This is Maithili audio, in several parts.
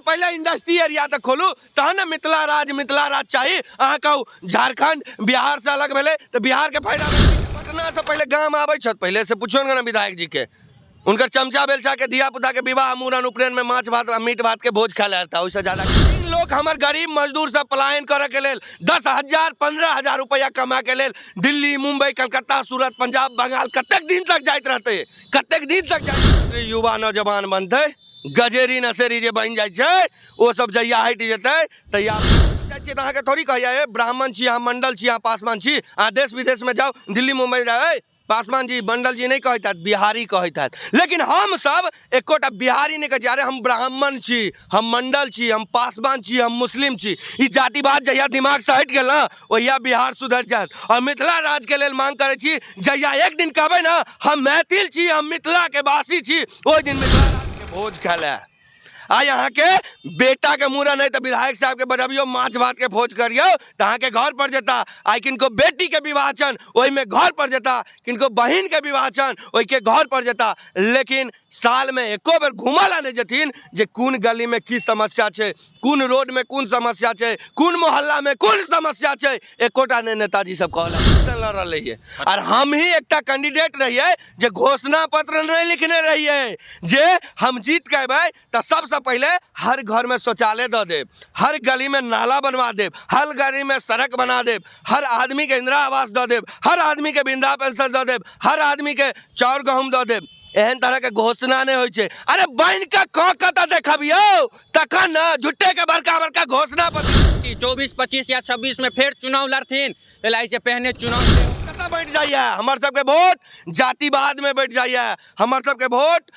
पहिले इंडस्ट्री एरिया तऽ खोलू, तहन ने मिथिला राज। मिथिला राज चाही। अहाँ कहू, झारखंड बिहार से अलग भेलै तऽ बिहार के फायदा भेलै? पटना से पहिले गाम आबै छथि, पहिले से पुछियौ ने विधायक जी के, हुनकर चमचा बेलचा के धिया पुता के विवाह, मूड़न, उपनयन में माछ भात आ मीट भात के भोज खाए लए आता। ओहिसँ ज्यादा लोक हमर गरीब मजदूर सब पलायन करऽ के लेल, 10,000 15,000 रुपैआ कमा के लेल दिल्ली, मुंबई, कलकत्ता, सूरत, पंजाब, बंगाल कतेक दिन तक जाइत रहतै? कतेक दिन तक जाइत? युवा नौजवान बनतै, गजेरी नसेरी जे बनि जाइ छै ओ सब जहिया हटि जेतै तहिया जाइ छियै। तऽ अहाँके थोड़ी कहैया, ए ब्राह्मण छी अहाँ, मंडल छी अहाँ, पासवान छी अहाँ। देश विदेशमे जाउ, दिल्ली मुंबई जाउ, ए पासवान जी, मंडल जी नहि कहैत हैत, बिहारी कहैत हैत। लेकिन हम सब एकोटा बिहारी नहि कहै छी। अरे हम ब्राह्मण छी, हम मंडल छी, हम पासवान छी, हम मुस्लिम छी। ई जातिवाद जहिया दिमागसँ हटि गेल ने, ओहिया बिहार सुधरि जायत। और मिथिला राज्यके लेल मांग करै छी, जहिया एक दिन कहबै ने हम मैथिल छी, हम मिथिलाके वासी छी, ओहि दिन मिथिला राज्यके भोज खाय लए। आइ अहाँके बेटाके मूड़न है तऽ विधायक साहबके बजबियौ, माछ भातके भोज करियौ तऽ अहाँके घर पर जेता। आइ किनको बेटीके विवाह छनि, ओहिमे घर पर जेता। किनको बहिनके विवाह छनि, ओहिके घर पर जेता। लेकिन सालमे एको बेर घूमऽ लए नहि जेथिन जे कोन गलीमे की समस्या छै, कोन रोडमे कोन समस्या छै, कोन मोहल्लामे कोन समस्या छै, एकोटा नहि नेताजी सब कहलक लड़ रहलै। आर हम ही एकटा कैंडिडेट रहियै जे घोषणा पत्र नहि लिखने रहियै जे हम जीत के अयबै तऽ सबसँ पहिले हर घरमे शौचालय दऽ देब, हर गलीमे नाला बनवा देब, हर गलीमे सड़क बना देब, हर आदमीके इंदिरा आवास दऽ देब, हर आदमीके वृद्धा पेंशन दऽ देब, हर आदमीके चाउर गहूँम दऽ देब। एहन तरहके घोषणा नहि होइ छै। अरे बनि कऽ कऽ कऽ तऽ देखबियौ तखन ने, झुट्टेके बड़का बड़का घोषणा पत्र। 24, 25 या 26 में फेर चुनाव लड़थिन, एहि पहिने चुनाव कतऽ बँटि जाइए? हमर सबके वोट जातिवादमे बँटि जाइए, हमर सबके वोट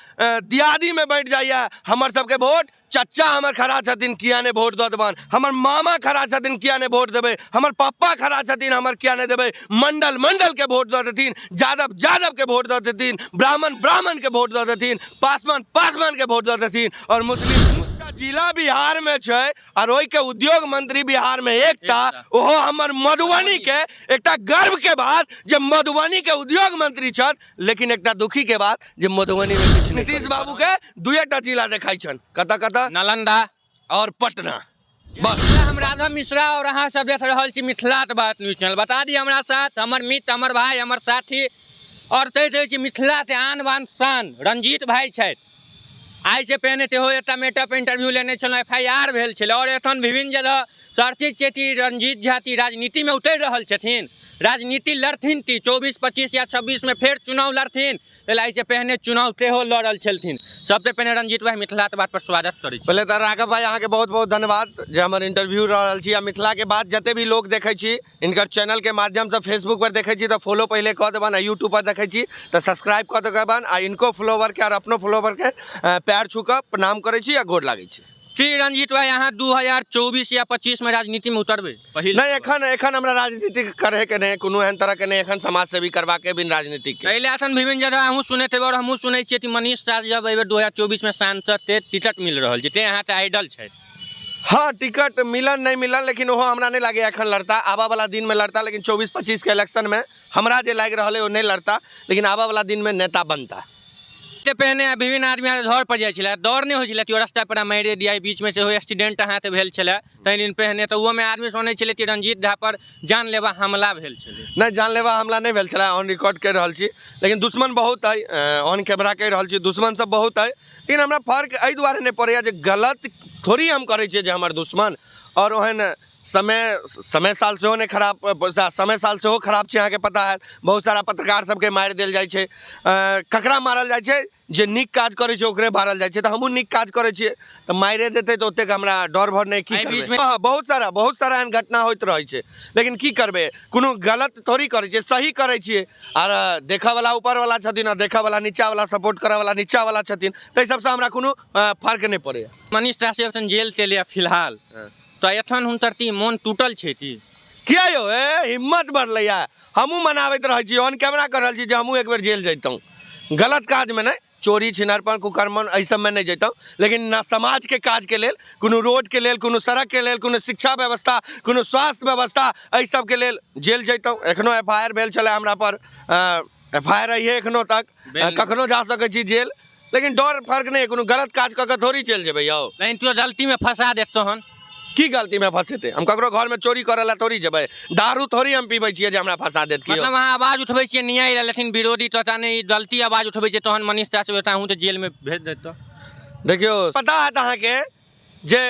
दियादीमे बँटि जाइए, हमर सबके वोट चच्चा हमर खड़ा छथिन किया नहि वोट दऽ देबनि, हमर मामा खड़ा छथिन किया नहि वोट देबै, हमर पप्पा खड़ा छथिन हमर किया नहि देबै। मंडल मंडलके वोट दऽ देथिन, यादव यादवके वोट दऽ देथिन, ब्राह्मण ब्राह्मणके वोट दऽ देथिन, पासवान पासवानके वोट दऽ देथिन आओर मुस्लिम। जिला बिहारमे छै आओर ओहिके उद्योग मंत्री बिहारमे एकटा, ओहो हमर मधुबनीके। एकटा गर्वके बात जे मधुबनीके उद्योग मंत्री छथि, लेकिन एकटा दुखीके बात जे मधुबनीमे किछु। नीतीश बाबूके दुएटा जिला देखाइ छनि। कतऽ कतऽ? नालंदा और पटना, बस। हम राघव मिश्रा और अहाँ सब देख रहल छी मिथिलाक बात न्यूज चैनल। बता दी, हमरा साथ हमर मित्र, हमर भाई, हमर साथी और तै रहै छी मिथिलाके आन बान शान रंजीत भाई छथि। आइ से पहिने सेहो एकटा मेटअप इंटरव्यू लेने छलहुँ, एफ I R भेल छलै और एखन विभिन्न जगह चर्चित छथि रंजीत झा। ती राजनीतिमे उतरि रहल छथिन, राजनीति लड़थिन ती 24, 25 या 26 में फेर चुनाव लड़थिन। एहि पहिने चुनाव सेहो लड़ल छलथिन। सबसे पहिने रंजीत भाई, मिथिलाक बात पर स्वागत करै छी। पहिले तऽ राघव भाई, अहाँके बहुत बहुत धन्यवाद जे हमर इंटरव्यू रहल छी। आ मिथिलाके बात जते भी लोक देखै छी, हिनकर चैनलके माध्यमसँ फेसबुक पर देखै छी तऽ फॉलो पहिले कऽ देबनि, आ यूट्यूब पर देखै छी तऽ सब्सक्राइब कऽ देबनि। आ इनको फॉलोवरके आओर अपनो फॉलोवरके पैर छू कऽ प्रणाम करै छी आ गोर लागै छी। की रंजीत भाई, अहाँ 2024 या 25 में राजनीति में उतरबै पहिल? नहि, एखन एखन हमरा राजनीति करैके नहि, कोनो एहन तरहके नहि। एखन समाज सेवी करबाके बिन राजनीतिक। पहिले एखन विभिन्न जगह अहूँ सुनैत हेबै और हमहूँ सुनै छियै कि मनीष शाह जब एहि बेर 2024 में सांसद ते टिकट मिल रहल छै, ते अहाँके आइडल छै। हाँ, टिकट मिलल नहि मिलल, लेकिन ओहो हमरा नहि लागैए एखन लड़ता। आबऽ वाला दिनमे लड़ता, लेकिन 24 25 के इलेक्शनमे हमरा जे लागि रहल है ओ नहि लड़ता, लेकिन आबऽ वाला दिनमे नेता बनता। से पहिने विभिन्न आदमी अहाँके घर पर जाइ छलै, डर नहि होइ छलै कि रास्ता पर मारि दिया? बीचमे सेहो एक्सीडेंट अहाँके भेल छलै 3 दिन पहिने, तऽ ओहोमे आदमी सुनै छलै कि रंजीत झा पर जानलेवा हमला भेल छलै। नहि, जानलेवा हमला नहि भेल छलै। ऑन रिकॉर्ड कहि रहल छी, लेकिन दुश्मन बहुत अइ। ऑन कैमरा कहि रहल छी, दुश्मन सब बहुत अइ, लेकिन हमरा फर्क एहि दुआरे नहि पड़ैए जे गलत थोड़ी हम करै छियै जे हमर दुश्मन। आओर ओहन समय समय साल सेहो नहि खराब, समय साल सेहो खराब छै। अहाँके पता हैत, बहुत सारा पत्रकार सबके मारि देल जाइ छै। ककरा मारल जाइ छै? जे नीक काज करै छै ओकरे मारल जाइ छै। तऽ हमहूँ नीक काज करै छियै तऽ मारिए देतै तऽ ओतेक हमरा डर भर नहि। की करबै? हँ, बहुत सारा बहुत सारा एहन घटना होइत रहै छै, लेकिन की करबै? कोनो गलत थोड़ी करै छियै, सही करै छियै। आर देखऽवला ऊपरवला छथिन आ देखऽवला नीचावला, सपोर्ट करऽवला नीचावला छथिन, ताहि सबसँ हमरा कोनो फर्क नहि पड़ैए। मनीष दास एखन जेल तेल या फिलहाल तऽ एखन हुनकर ती मोन टूटल छै ती? किया यौ? ए हिम्मत बढ़लैया। हमहूँ मनाबैत रहै छी, ऑन कैमरा कर रहल छी जे हमहूँ एक बेर जेल जैतहुँ। गलत काजमे नहि, चोरी, छिनरपन, कुकर्मन, एहि सबमे नहि जैतहुँ, लेकिन न समाजके काजके लेल, कोनो रोडके लेल, कोनो सड़कके लेल, कोनो शिक्षा व्यवस्था, कोनो स्वास्थ्य व्यवस्था, एहि सबके लेल जेल जैतहुँ। एखनो एफ I R भेल छलै हमरा पर, एफ I R अइहे एखनो तक, कखनो जा सकै छी जेल। लेकिन डर फर्क नहि, कोनो गलत काज कऽ कऽ थोड़ी चलि जेबै यौ। लेकिन केओ गलतीमे फंसा देत तहन की गलतीमे फंसेतै? हम ककरो घरमे चोरी करऽ लए थोड़ी जेबै, दारू थोड़ी हम पीबै छियै जे हमरा फंसा देत केओ। मतलब अहाँ आवाज उठबै छियै न्याय लए, लेकिन विरोधी तोता नहि गलती आवाज उठबै छै तहन मनीष दास बेटा अहूँ तऽ जेलमे भेज देत। तऽ देखियौ, पता हैत अहाँके जे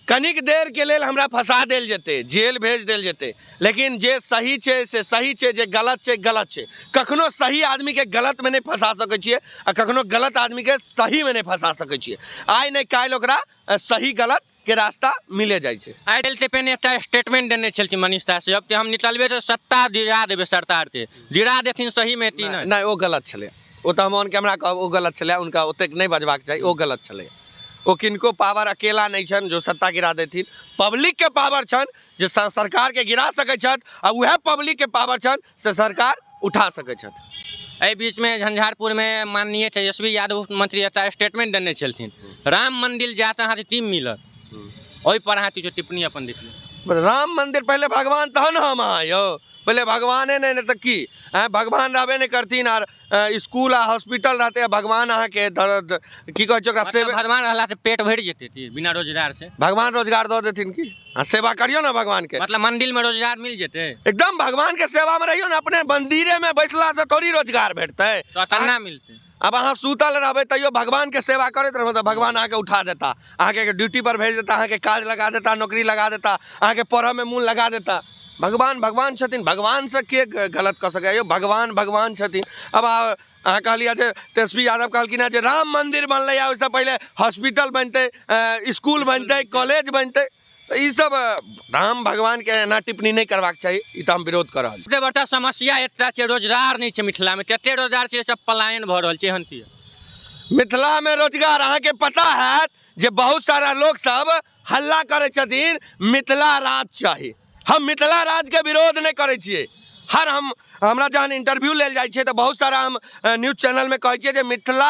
कनिक देरके लेल हमरा फंसा देल जेतै, जेल भेज देल जेतै, लेकिन जे सही छै से सही छै, जे गलत छै गलत छै। कखनो सही आदमीके गलतमे नहि फंसा सकै छियै आ कखनो गलत आदमीके सहीमे नहि फंसा सकै छियै। आइ नहि काल्हि ओकरा सही गलत के रास्ता मिले जाइ छै। आइ काल्हि तऽ पहिने एकटा स्टेटमेंट देने छलखिन मनीष दास साहब कि हम निकलबै तऽ सत्ता दिला देबै सरकारके, दिला देथिन सहीमे कि नहि? नहि, ओ गलत छलै। ओ तऽ हम ऑन कैमरा कहब, ओ गलत छलै। हुनका ओतेक नहि बजबाक चाही, ओ गलत छलै। ओ किनको पावर अकेला नहि छनि जो सत्ता गिरा देथिन। पब्लिकके पावर छनि जे सरकारके गिरा सकै छथि, आ उएह पब्लिकके पावर छनि से सरकार उठा सकै छथि। एहि बीचमे झंझारपुरमे माननीय तेजस्वी यादव मुख्यमंत्री एकटा स्टेटमेंट देने छलखिन, राम मंदिर जायत अहाँके टीम मिलत, ओहिपर अहाँ किछु टिप्पणी अपन देखियौ। राम मंदिर पहिले भगवान तहन हम अहाँ यौ, पहिले भगवाने नहि ने तऽ की? आँय, भगवान रहबे नहि करथिन आर स्कूल आ हॉस्पिटल रहतै आ भगवान अहाँके दर्द की कहै छै ओकरा सेवा, भगवान रहला से पेट भरि जेतै की बिना रोजगार से? भगवान रोजगार दऽ देथिन की? आ सेवा करियौ ने भगवान के, मतलब मंदिर में रोजगार मिल जेतै? एकदम भगवान के सेवा में रहियौ ने, अपने मंदिरे में बैसला से थोड़ी रोजगार भेटतै। तऽ केना मिलतै? आब अहाँ सुतल रहबै तैयो भगवान के सेवा करैत रहबै तऽ भगवान अहाँके उठा देता, अहाँके ड्यूटी पर भेज देता, अहाँके काज लगा देता, नौकरी लगा देता, अहाँके पढ़ऽमे मोन लगा देता। भगवान भगवान छथिन, भगवानसँ के गलत कऽ सकैए यौ? भगवान भगवान छथिन। आब अहाँ कहलियै जे तेजस्वी यादव कहलखिन हेँ जे राम मन्दिर बनलै हँ, ओहिसँ पहिले हॉस्पिटल बनतै, इसकुल बनतै, कॉलेज बनतै, तऽ ईसब राम भगवानके एना टिप्पणी नहि करबाक चाही, ई तऽ हम विरोध कऽ रहल छी। सबसे बड़का समस्या एकटा छै, रोजगार नहि छै मिथिलामे, कते रोजगार छै सब पलायन भऽ रहल छै। एहन की मिथिलामे रोजगार? अहाँके पता हैत जे बहुत सारा लोकसब हल्ला करै छथिन मिथिला राज चाही। हम मिथिला राजके विरोध नहि करै छियै। हर हम हमरा जहन इंटरव्यू लेल जाइ छियै तऽ बहुत सारा हम न्यूज चैनलमे कहै छियै जे मिथिला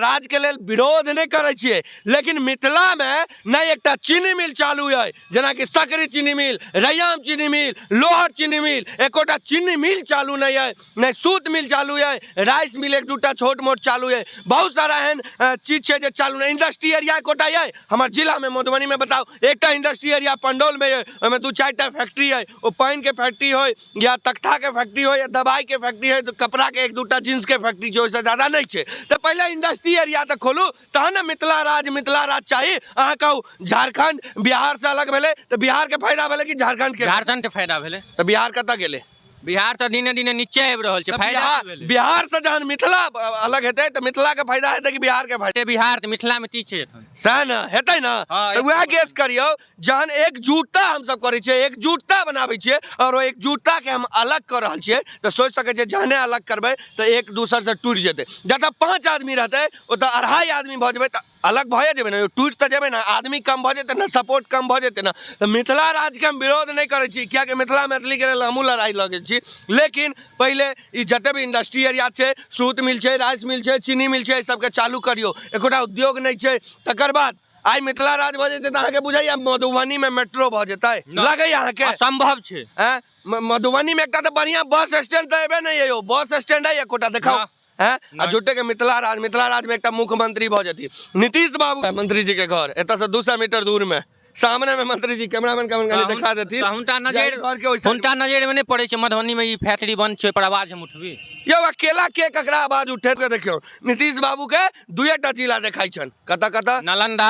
राजके लेल विरोध नहि करै छियै, लेकिन मिथिलामे नहि एकटा चीनी मिल चालू अइ, जेनाकि सकरी चीनी मिल, रैयाम चीनी मिल, लोहर चीनी मिल, एकोटा चीनी मिल चालू नहि अइ, नहि सूत मिल चालू अइ, राइस मिल एक दूटा छोट मोट चालू अइ, बहुत सारा एहन चीज छै जे चालू नहि। इंडस्ट्री एरिया एकोटा अइ हमर जिलामे मधुबनीमे? बताउ, एकटा इंडस्ट्री एरिया पंडौलमे अइ, ओहिमे 2-4टा फैक्ट्री अइ, ओ पानिके फैक्ट्री होइ या तख्ताके फैक्ट्री होइ या दवाइके फैक्ट्री होइ, तऽ कपड़ाके एक दूटा जींसके फैक्ट्री छै, ओहिसँ ज्यादा नहि छै। तऽ पहिले इंडस्ट्री एरिया तऽ खोलू तहन ने मिथिला राज। मिथिला राज चाही? अहाँ कहू, झारखण्ड बिहारसँ अलग भेलै तऽ बिहारके फायदा भेलै कि झारखण्डके? झारखण्डके फायदा भेलै। तऽ बिहार कतऽ गेलै? बिहार तऽ दिने दिने नीचे आबि रहल छै। फायदा बिहार की भेलै? बिहारसँ जहन मिथिला अलग हेतै तऽ मिथिलाके फायदा हेतै कि बिहारके फायदा? बिहार तऽ मिथिलामे की छै एखन? सएह ने हेतै ने। हँ, तऽ वएह गेस करियौ, जहन एकजुटता हमसब करै छियै, एकजुटता बनाबै छियै आओर ओ एकजुटताके हम अलग कऽ रहल छियै, तऽ सोचि सकै छियै जहने अलग करबै तऽ एक दोसरसँ टूटि जेतै। जतऽ 5 आदमी रहतै ओतऽ 2.5 आदमी भऽ जेबै तऽ अलग भए जेबै ने, टूटि तऽ जेबै ने, आदमी कम भऽ जेतै ने, सपोर्ट कम भऽ जेतै ने। तऽ मिथिला राज्यके हम विरोध नहि करै छी, किएकि मिथिला मैथिलीके लेल हमहूँ लड़ाइ लगै छी, लेकिन पहिले ई जते भी इंडस्ट्री एरिया छै, सूत मिल छै, राइस मिल छै, चीनी मिल छै, एहि सबके चालू करियौ। एकोटा उद्योग नहि छै। तकर बाद आइ मिथिला राज्य भऽ जेतै तऽ अहाँके बुझाइया मधुबनीमे मेट्रो भऽ जेतै? लगैया अहाँके? असम्भव छै। आँय, मधुबनीमे एकटा तऽ बढ़िआँ बस स्टैंड तऽ एबे नहि यौ, बस स्टैंड है एकोटा देखाउ? हैं, आ झूठे के मिथिला राज। मिथिला राज में एकटा मुख्यमंत्री भऽ जेथिन नीतीश बाबू, मंत्री जी के घर एतऽ से 200 मीटर दूर में सामने में मंत्री जी, कैमरामैन कमन कनी देखा देथिन। हुनका नजर घर के ओहि हुनका नजर में नहि पड़ै छै मधुबनी में ई फैक्ट्री बंद छै, पर आवाज हम उठबी यौ? अकेला के ककरा आवाज उठे के? देखियौ, नीतीश बाबू के दुएटा जिला देखाइ छनि, कतऽ कतऽ? नालंदा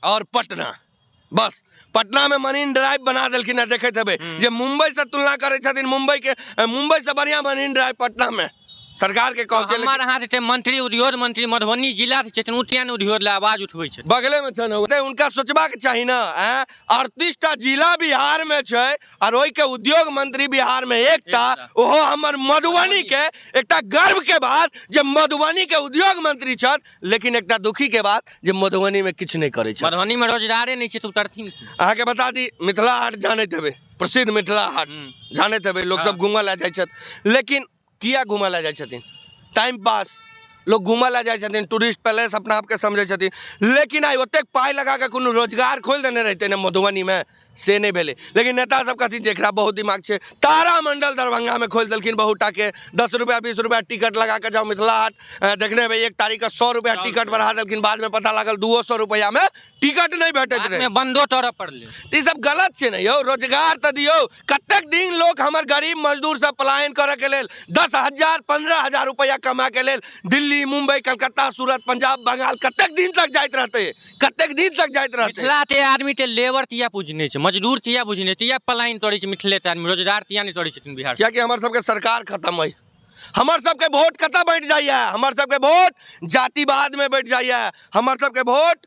और पटना। बस पटना में मरीन ड्राइव बना देलखिन है, देखैत हेबै जे मुंबई से तुलना करै छथिन मुंबई के, मुंबई से बढ़िया मरीन ड्राइव पटना में सरकार के कहब छै। हमर अहाँ जे मंत्री, उद्योग मंत्री मधुबनी जिला के छथिन, ओ किया नहि उद्योग लए आवाज उठबै छथिन? बगले में छनि, हुनका सोचबाक चाही ने। 38टा जिला बिहार में छै और ओहि के उद्योग मंत्री बिहार में एकटा, ओहो हमर मधुबनी के। एकटा गर्व के बात जे मधुबनी के उद्योग मंत्री छथि, लेकिन एकटा दुखी के बात जे मधुबनी में किछु नहि करै छै। मधुबनी में रोजगारे नहि छै तऽ उतरथिन की? अहाँके बता दी, मिथिला हाट जानैत हेबै, प्रसिद्ध मिथिला हाट जानैत हेबै, लोक सब घूमऽ लए जाइ छथि, लेकिन किया घूमऽ लए जाइ छथिन? Time pass. लोक घूमऽ लए जाइ छथिन, टूरिस्ट पैलेस अपना आपके समझै छथिन, लेकिन आइ ओतेक पाइ लगा कऽ कोनो रोजगार खोलि देने रहितै ने मधुबनीमे, से नहि भेलै। लेकिन नेता सब कहथिन जे एकरा बहुत दिमाग छै। तारामंडल दरभंगामे खोलि देलखिन बहुत टाके, 10 रुपैआ 20 रुपैआ टिकट लगा कऽ जाउ मिथिला हाट। देखने हेबै 1 तारीखके 100 रुपैआ टिकट बढ़ा देलखिन, बादमे पता लागल 200 रुपैआमे टिकट नहि भेटैत रहै, बन्दो करऽ पड़लै। तऽ ई सब गलत छै ने यौ, रोजगार तऽ दियौ। कतेक दिन लोक हमर गरीब मजदूर सब पलायन करऽके लेल 10,000 15,000 रुपैआ कमाके लेल दिल्ली, मुम्बई, कलकत्ता, सूरत, पंजाब, बंगाल कतेक दिन तक जाइत रहतै, कतेक दिन तक जाइत रहतै। मिथिला के आदमी के लेबर तिया बुझने छै, मजदूर तिया बुझने, तिया पलायन करै छै मिथिले के आदमी, रोजगार तिया नहि करै छथिन बिहार। कियाकि हमर सबके सरकार खत्म अइ। हमर सबके वोट कतऽ बँटि जाइए? हमर सबके वोट जातिवादमे बँटि जाइए, हमर सबके वोट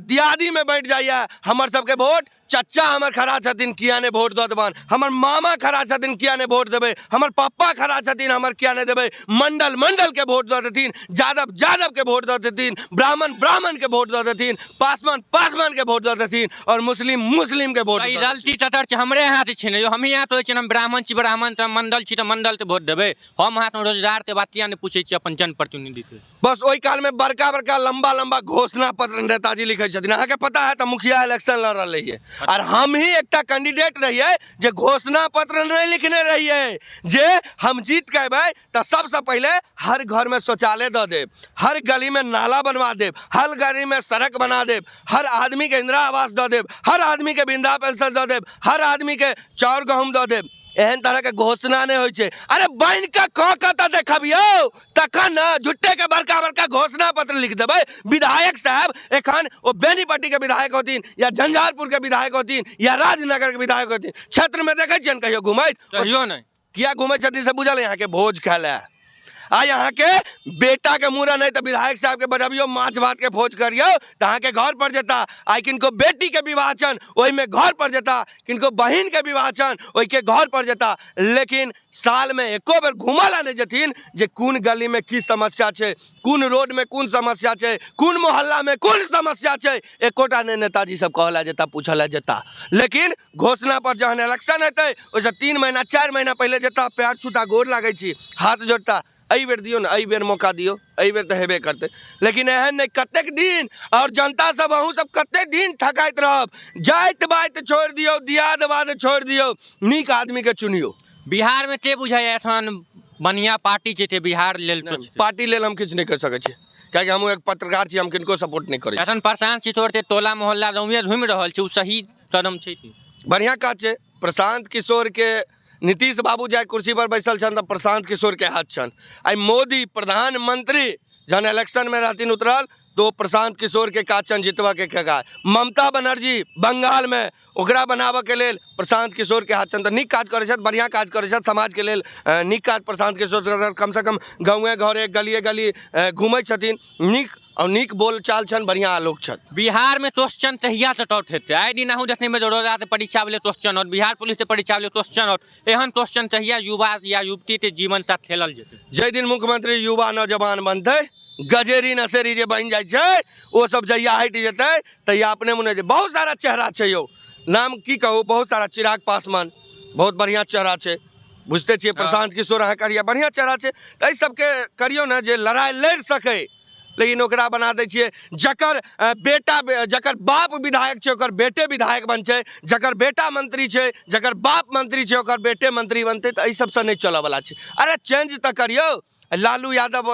दियादीमे बँटि जाइए, हमर सबके वोट चच्चा हमर खड़ा छथिन किया नहि वोट दऽ देबनि, हमर मामा खड़ा छथिन किया नहि वोट देबै, हमर पप्पा खड़ा छथिन हमर किया नहि देबै, मंडल मंडलके वोट दऽ देथिन, यादव यादवके वोट दऽ देथिन, ब्राह्मण ब्राह्मणके वोट दऽ देथिन, पासवान पासवानके वोट दऽ देथिन आओर मुस्लिम मुस्लिमके वोट। ई गलती ततर छै हमरे हाथ छै ने यौ, हमही हाथ होइ छै। हम ब्राह्मण छी, ब्राह्मण तऽ मंडल छी तऽ मंडल के वोट देबै हम। अहाँके रोजगारके बात किया नहि पूछै छी अपन जनप्रतिनिधिके? बस ओहि कालमे बड़का बड़का लंबा लंबा घोषणा पत्र नेताजी लिखै छथिन। अहाँके पता है तऽ मुखिया इलेक्शन लड़ रहलै है आओर हम ही एकटा कैंडिडेट रहियै जे घोषणा पत्र नहि लिखने रहियै जे हम जीत के अयबै तऽ सबसँ पहिले हर घरमे शौचालय दऽ देब, हर गलीमे नाला बनवा देब, हर गलीमे सड़क बना देब, हर आदमीके इंदिरा आवास दऽ देब, हर आदमीके वृद्धा पेंशन दऽ देब, हर आदमीके चाउर गहूँम दऽ देब। एहन तरहके घोषणा नहि होइ छै। अरे बनि कऽ कऽ कऽ तऽ देखबियौ तखन ने, झुट्टेके बड़का बड़का घोषणा पत्र लिख देबै। विधायक साहब एखन ओ बेनीपट्टीके विधायक होथिन या झंझारपुरके विधायक होथिन या राजनगरके विधायक होथिन, क्षेत्रमे देखै छियनि कहियो घुमैत? कहियो नहि। किया घुमै छथिन से बुझल? अहाँके भोज खाय लए। आइ अहाँके बेटाके मूड़न है तऽ विधायक साहबके बजबियौ, माछ भातके भोज करियौ तऽ अहाँके घर पर जेता। आइ किनको बेटीके विवाह छनि ओहिमे घर पर जेता, किनको बहिनके विवाह छनि ओहिके घर पर जेता, लेकिन सालमे एको बेर घूमऽ लए नहि जेथिन जे कोन गलीमे की समस्या छै, कोन रोडमे कोन समस्या छै, कोन मोहल्लामे कोन समस्या छै, एकोटा नहि नेताजी सब कहऽ लए जेता, पूछऽ लए जेता। लेकिन घोषणा पर जहन इलेक्शन हेतै ओहिसँ 3 महीना 4 महीना पहिले जेता, पैर छूटा, गोर लागै छी, हाथ जोड़ता, एहि बेर दियौ ने, एहि बेर मौका दियौ, एहि बेर तऽ हेबे करतै। लेकिन एहन नहि, कतेक दिन आओर जनता सब अहूँ सब कतेक दिन ठकाइत रहब? जाति बाति छोड़ि दियौ, दियादवाद छोड़ि दियौ, नीक आदमीके चुनियौ। बिहारमे के बुझाइए एखन बढ़िआँ पार्टी छै ते बिहार लेल? पार्टी लेल हम किछु नहि कहि सकै छी, कियाकि हमहूँ एक पत्रकार छी, हम किनको सपोर्ट नहि करै छी। एखन प्रशांत किशोर के टोला मोहल्ला गाँवे घुमि रहल छै, ओ सही कदम छै की? बढ़िआँ काज छै प्रशांत किशोरके। नीतीश बाबू जाहि कुर्सी पर बैसल छनि तऽ प्रशांत किशोरके हाथ छनि। आइ मोदी प्रधानमंत्री जहन इलेक्शनमे रहथिन उतरल तऽ ओ प्रशांत किशोरके काज छनि जितबऽके काज। ममता बनर्जी बंगालमे ओकरा बनाबऽके लेल प्रशांत किशोरके हाथ छनि। तऽ नीक काज करै छथि, बढ़िआँ काज करै छथि, समाजके लेल नीक काज प्रशांत किशोर कमसँ कम गाँवे घरे गलिए गली घूमै छथिन, नीक आओर नीक बोलचाल छनि, बढ़िआँ लोक छथि। बिहारमे क्वेश्चन तहिया से टॉट हेतै। आइ दिन अहूँ देखने में रोजाके परीक्षा भेलै क्वेश्चन आउट, बिहार पुलिसके परीक्षा भेलै क्वेश्चन आउट, एहन क्वेश्चन तहिया युवा या युवतीके जीवन साथ खेलल जेतै? जाहि दिन मुख्यमंत्री युवा नौजवान बनतै, गजेरी नसेरी जे बनि जाइ छै ओ सब जहिया हटि जेतै तहिया अपने मुने जे बहुत सारा चेहरा छै यौ, नाम की कहू, बहुत सारा। चिराग पासवान बहुत बढ़िआँ चेहरा छै, बुझते छियै। प्रशांत किशोर अहाँ करिया बढ़िआँ चेहरा छै। तऽ एहि सबके करियौ ने जे लड़ाइ लड़ि सकै, लेकिन ओकरा बना दै छियै जकर बेटा, जकर बाप विधायक छै ओकर बेटे विधायक बनतै, जकर बेटा मंत्री छै, जकर बाप मंत्री छै ओकर बेटे मंत्री बनतै। तऽ एहि सबसँ नहि चलऽवला छै। अरे चेंज तऽ करियौ। लालू यादव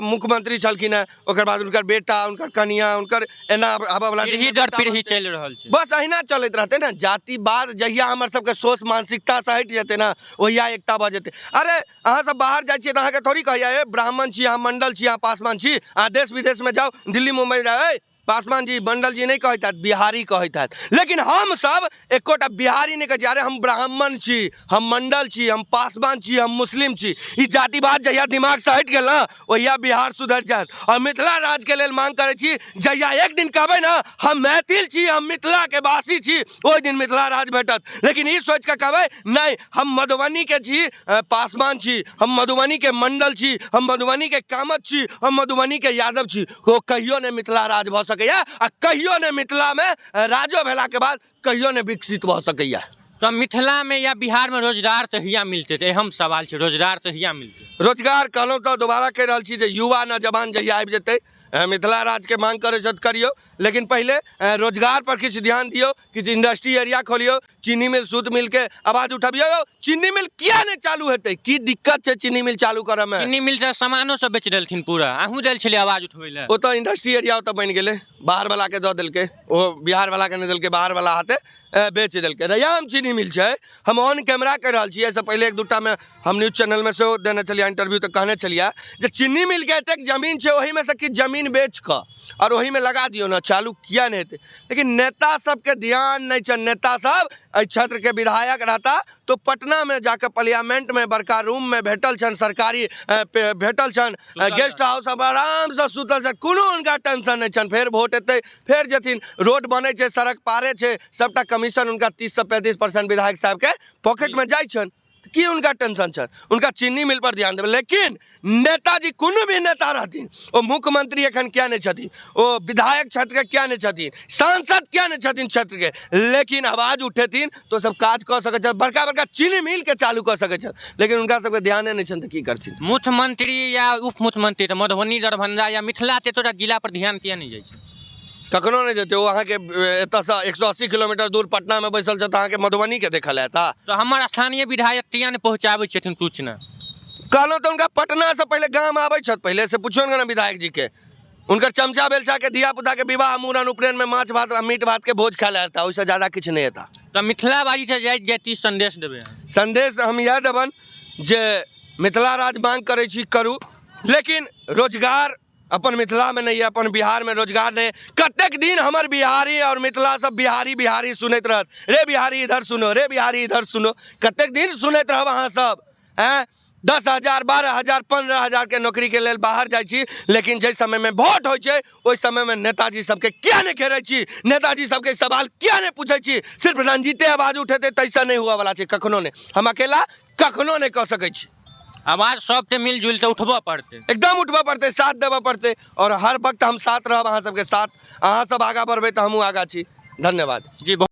मुख्यमंत्री छलखिन हेँ, ओकर बाद हुनकर बेटा, हुनकर कनिया, हुनकर एना आबऽवला पीढ़ी दर पीढ़ी चलि रहल छै, बस अहिना चलैत रहतै ने। जातिवाद जहिया हमर सबके सोच मानसिकतासँ हटि जेतै ने ओहिया एकता भऽ जेतै। अरे अहाँ सब बाहर जाइ छियै तऽ अहाँके थोड़ी कहैया ए ब्राह्मण छी अहाँ, मंडल छी अहाँ, पासवान छी अहाँ। देश विदेशमे जाउ, दिल्ली मुम्बई जाउ, ए पासवान जी मंडल जी नहि कहैत हैत, बिहारी कहैत हैत। लेकिन हमसब एकोटा बिहारी नहि कहै छी। अरे हम ब्राह्मण छी, हम मंडल छी, हम पासवान छी, हम मुस्लिम छी। ई जातिवाद जहिया दिमागसँ हटि गेल ने ओहिया बिहार सुधरि जायत। आओर मिथिला राज्यके लेल मांग करै छी, जहिया एक दिन कहबै ने हम मैथिल छी, हम मिथिलाके वासी छी, ओहि दिन मिथिला राज्य भेटत। लेकिन ई सोचि कऽ कहबै नहि हम मधुबनीके छी, पासवान छी, हम मधुबनीके मंडल छी, हम मधुबनीके कामत छी, हम मधुबनीके यादव छी, ओ कहियो नहि मिथिला राज भऽ सकैया आ कहियो नहि मिथिलामे राजो भेलाके बाद कहियो नहि विकसित भऽ सकैया। तऽ मिथिलामे या बिहारमे रोजगार तऽ हिया मिलतै? तऽ अहम सवाल छै, रोजगार तऽ हिया मिलतै? रोजगार कहलहुँ तऽ दोबारा कहि रहल छी जे युवा नौजवान जहिया आबि जेतै, मिथिला राज्यके मांग करै छथि, करियौ, लेकिन पहिले रोजगार पर किछु ध्यान दियौ, किछु इंडस्ट्री एरिया खोलियौ, चीनी मिल, सूत मिलके आवाज उठबियौ। यौ, चीनी मिल किया नहि चालू हेतै? की दिक्कत छै चीनी मिल चालू करऽमे? चीनी मिल तऽ सामानो सब बेच देलखिन पूरा। अहूँ देल छलियै आवाज उठबै लए। ओतऽ इंडस्ट्री एरिया ओतऽ बनि गेलै, बाहर वाला के दऽ देलकै, ओ बिहार वाला के नहि देलकै, बाहर वाला हाथे बेच देलकै। रैयाम चीनी मिल छै, हम ऑन कैमरा कहि रहल छी। एहिसँ पहिले एक दूटामे हम न्यूज चैनलमे सेहो देने छलियै इंटरव्यू, तऽ कहने छलियै जे चीनी मिलके एतेक जमीन छै, ओहिमे से किछु जमीन बेच कऽ आओर ओहिमे लगा दियौ ने, चालू किया नहि हेतै? लेकिन नेता सबके ध्यान नहि छै। नेता सब एहि क्षेत्रके विधायक रहता तो पटनामे जाकऽ पार्लियामेंटमे बड़का रूममे भेटल छनि, सरकारी भेटल छनि गेस्ट हाउस, सब आरामसँ सुतल छनि, कोनो हुनका टेंशन नहि छनि। फेर वोट एतै, फेर जेथिन। रोड बनै छै, सड़क पारे छै, सबटा कमीशन हुनका 30 से 35% विधायक साहबके पॉकेटमे जाइ छनि, तऽ की हुनका टेंशन छनि? हुनका चीनी मिल पर ध्यान देबै। लेकिन नेताजी कोनो भी नेता रहथिन, ओ मुख्यमंत्री एखन किया नहि छथिन, ओ विधायक क्षेत्रके किया नहि छथिन, सांसद किया नहि छथिन क्षेत्रके, लेकिन आवाज उठेथिन तऽ ओ सब काज कऽ सकै छथि, बड़का बड़का चीनी मिलके चालू कऽ सकै छथि, लेकिन हुनका सबके ध्याने नहि छनि तऽ की करथिन? मुख्यमंत्री या उप मुख्यमंत्री तऽ मधुबनी, दरभंगा या मिथिला एतोटा जिला पर ध्यान किया नहि जाइ छै? कखनो नहि जेतै। ओ अहाँके एतऽसँ 180 किलोमीटर दूर पटनामे बैसल छथि, अहाँके मधुबनीके देखल एता? तऽ हमर स्थानीय विधायक किया नहि पहुँचाबै छथिन सूचना? कहलहुँ तऽ हुनका पटनासँ पहिले गाम आबै छथि, पहिले से पुछियौ ने विधायक जीके। हुनकर चमचा बेलचाके धिया पुताके विवाह, मूड़न, उपनयनमे माछ भात आ मीट भातके भोज खाय लए एता, ओहिसँ ज्यादा किछु नहि एता। तऽ मिथिलावासी से जाइत जाइत की संदेश देबै अहाँ? संदेश हम इएह देबनि जे मिथिला राज्य मांग करै छी, करू, लेकिन रोजगार अपन मिथिलामे नहि यऽ, अपन बिहारमे रोजगार नहि। कतेक दिन हमर बिहारी आओर मिथिला सब बिहारी बिहारी सुनैत रहत? रे बिहारी इधर सुनो, रे बिहारी इधर सुनो, कतेक दिन सुनैत रहब अहाँ सब? आँय, 10,000, 12,000, 15,000के नौकरीके लेल बाहर जाइ छी, लेकिन जाहि समयमे वोट होइ छै ओहि समयमे नेताजी सबके किया नहि घेरै छी? नेताजी सबके सवाल किया नहि पूछै छी? सिर्फ रंजीते आवाज उठेतै ताहिसँ नहि हुअ वला छै कखनो नहि। हम अकेला कखनो नहि कऽ सकै छी। आवाज सबके मिलजुल के उठबऽ पड़तै। एकदम उठबऽ पड़तै, साथ देबऽ पड़तै आओर हर वक्त हम साथ रहब अहाँ सबके साथ। अहाँ सब आगाँ बढ़बै तऽ हमहूँ आगाँ छी। धन्यवाद। जी।